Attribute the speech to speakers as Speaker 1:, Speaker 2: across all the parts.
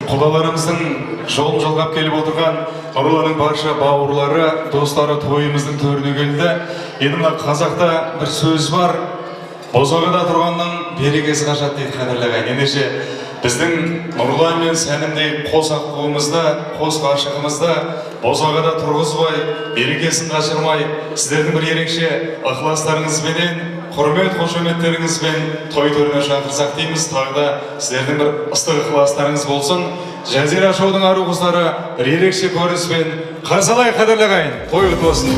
Speaker 1: Құдаларымыздың жолын жалғап келіп отырған Нұрланның барша бауырлары, достары тойымыздың төріне келді. Енді мына қазақта бір сөз бар, босағада тұрғанның берекесі қашады дейді, қадірлі ағайын. Ендеше біздің Нұрлан мен Сәнімдей қос аққуымызды, қос ғашығымызды босағада тұрғызбай, берекесін қашырмай, сіздердің бір ерекше ықыластарыңызбенен, құрмет қошеметтеріңізбен той төріне шақырсақ дейміз. Тағы да сіздердің бір ыстық ықыластарыңыз болсын. Жазира шоудың ару қыздары бір ерекше көрініспен қарсы алайық, қадірлі ағайын. Той құтты болсын.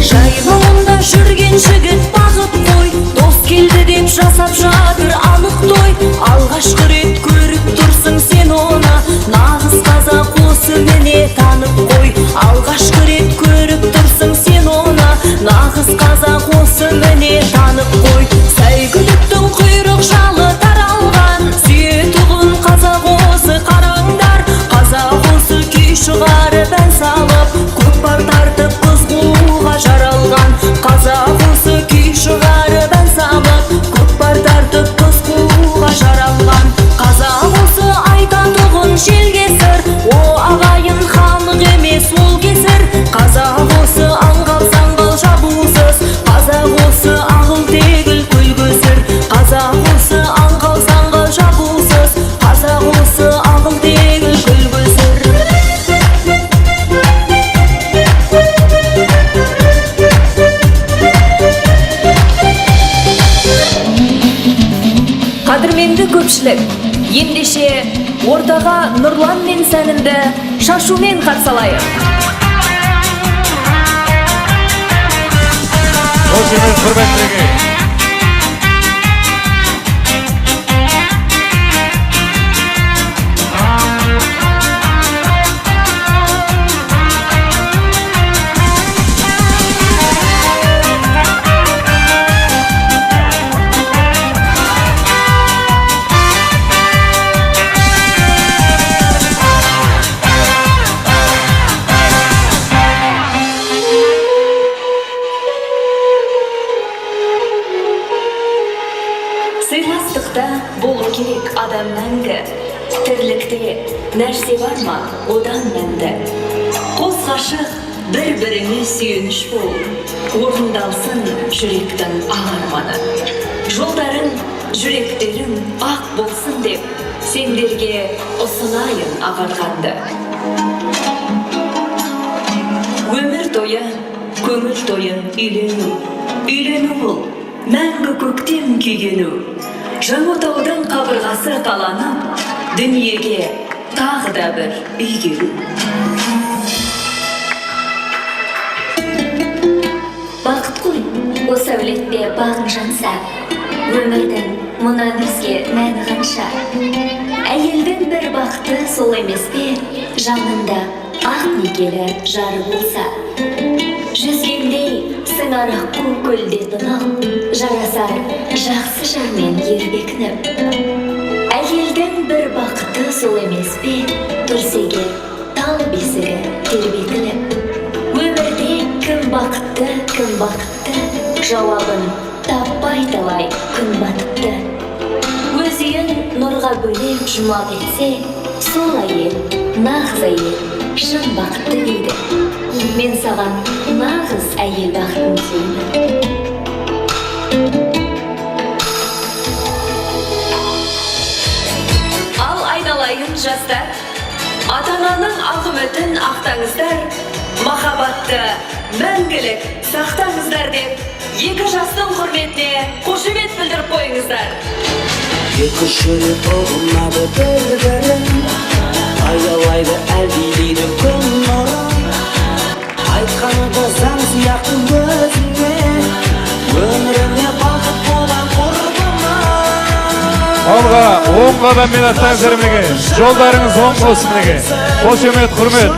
Speaker 2: Жайлауында жүрген жігіт бақыт қой, дос келді деп жасап жатыр анық той. Алғашқы рет көріп тұрсың сен оны, нағыз қазақ осы міне танып қой. Алғашқы рет көріп тұрсың сен оны, нағыз қазақ осы міне танып қой. Сәйгүліктің құйрық жалы таралған, сүйетұғын қазақ осы қараңдар. Қазақ осы күй шығарып ән салып, көкпар тартып қыз қууға жаралған. Қазақ осы күй шығарып ән салып, көкпар тартып қыз қууға жаралған. Қазақ осы айтатұғын желге сыр, о ағайын халық емес ол кесір. Қазақ осы аңғал саңғал жабусыз, қазақ осы ағыл тегіл көлгөсір. Қазақ осы аңғал саңғал жабусыз, қазақ осы ағыл тегіл көлгөсір.
Speaker 3: Қадірменді көпшілік, ендеше ортаға Нұрлан мен Сәнімді шашумен қарсы алайық.
Speaker 1: Қошемет, құрмет мінекей.
Speaker 3: Сыйластықта болу керек адам мәңгі. Тірлікте нәрсе бар ма одан мәнді? Қос ғашық бір-біріңе сүйеніш бол, орындалсын жүректің ақ арманы. Жолдарың, жүректерің ақ болсын деп сендерге ұсынайын ағарғанды. Өмір тойы, көңіл тойы үйлену. Үйлену бұл мәңгі көктем күйгену. Жаңа отаудың қабырғасы қаланып, дүниеге тағы да бір үй келу.
Speaker 4: Бақыт қой, осы әулетте бағың жанса, өмірдің мұнан өзге мәні қанша. Әйелдің бір бақыты сол емес пе, жанында ақ некелі жары болса. Жүзгендей сыңар аққу көлде тұнық, жарасар жақсы жармен ер бекініп. Әйелдің бір бақыты сол емес пе, түрсеге тал бесігі тербетіліп. Өмірде кім бақытты, кім бақытты, жауабын таппай талай күн батыпты. Өз үйін нұрға бөлеп жұмақ етсе, сол әйел, нағыз әйел, шын бақытты дейді. Мен саған нағыз әйел бақытын тілеймін.
Speaker 3: Ал айналайын жастар, ата-ананың ақ үмітін ақтаңыздар, махаббатты мәңгілік сақтаңыздар деп екі жастың құрметіне қошемет білдіріп қойыңыздар.
Speaker 5: Екі жүрек ұғынады бір-бірін, аялайды әлдилейді күн нұрын. Айтқаны да заң сияқты өзіңе, өміріңе бақыт болған құрбымым.
Speaker 1: Алға оң қадаммен аттаңыздар мінекей. Жолдарыңыз оң болсын мінекей. Қошемет, құрмет.